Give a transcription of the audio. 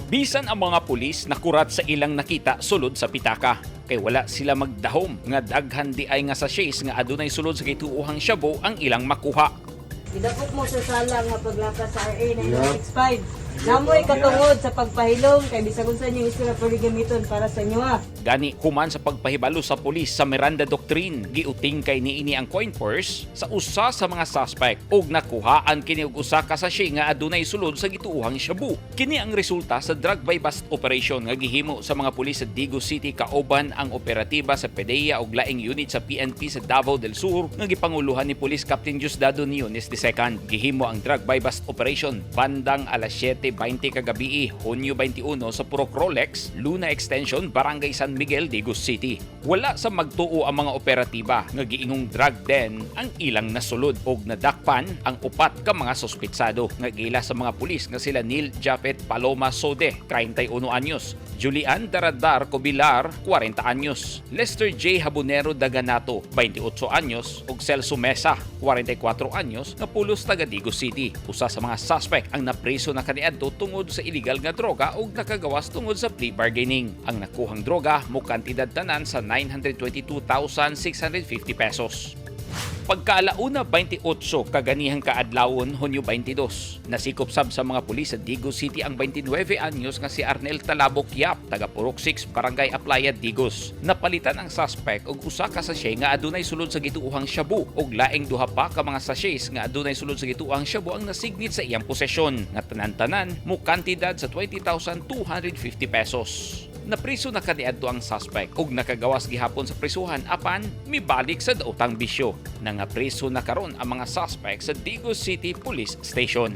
Bisan ang mga pulis nakurat sa ilang nakita sulod sa pitaka kay wala sila magdahom nga daghan di ay nga sachets nga adunay sulod sa gituohang shabu ang ilang makuha. Gidakop mo sa sala nga paglapas sa RA 9165. Namoy katungod sa pagpahilom kay bisag unsa inyong istorya pwede gamiton para sa inyo ha. Gani human sa pagpahibalo sa pulis sa Miranda Doctrine, giuting kay niini ang coin purse sa usa sa mga suspect ug nakuhaan kini og usa ka sachet nga adunay sulod sa gituohang shabu. Kini ang resulta sa drug buy bust operation nga gihimo sa mga pulis sa Digos City kauban ang operatiba sa PDEA ug laing unit sa PNP sa Davao del Sur nga gipanguluhan ni Police Captain Diosdado Niones II. Gihimo ang drug buy bust operation bandang alas 7:20 kagabi, Hunyo 21, sa Purok Rolex, Luna Extension, Barangay San Miguel, Digos City. Wala sa magtuo ang mga operatiba nga giingong drug den ang ilang nasulod og nadakpan ang upat ka mga suspitsado nga giila sa mga pulis nga sila Neil Japet Paloma Sode, 31 anyos, Julian Daradar Cobilar, 40 anyos, Lester J. Habonero Daganato, 28 anyos, ug Celso Mesa, 44 anyos, nga pulos taga Digos City. Usa sa mga suspect ang napreso na kaniadto tungod sa illegal nga droga ug nakagawas tungod sa plea bargaining. Ang nakuhang droga mo kantidad tanan sa 922,650 pesos. Pagkaalauna 28 kaganihang kaadlawon, Hunyo 22, nasikop sab sa mga pulis sa Digos City ang 29 anyos nga si Arnel Talabok Yap, taga Purok 6, Barangay Aplaya, Digos. Napalitan ang suspect og usa ka sachet nga adunay sulod sa gituohang shabu ug laing duha pa ka mga sachets nga adunay sulod sa gituohang shabu ang nasignit sa iyang posesyon nga tanan-tanan mo kantidad sa 20,250 pesos. Napriso na kaniadto ang suspect ug nakagawas gihapon sa prisuhan apan mibalik sa daotang bisyo. Nangapriso na karon ang mga suspect sa Digos City Police Station.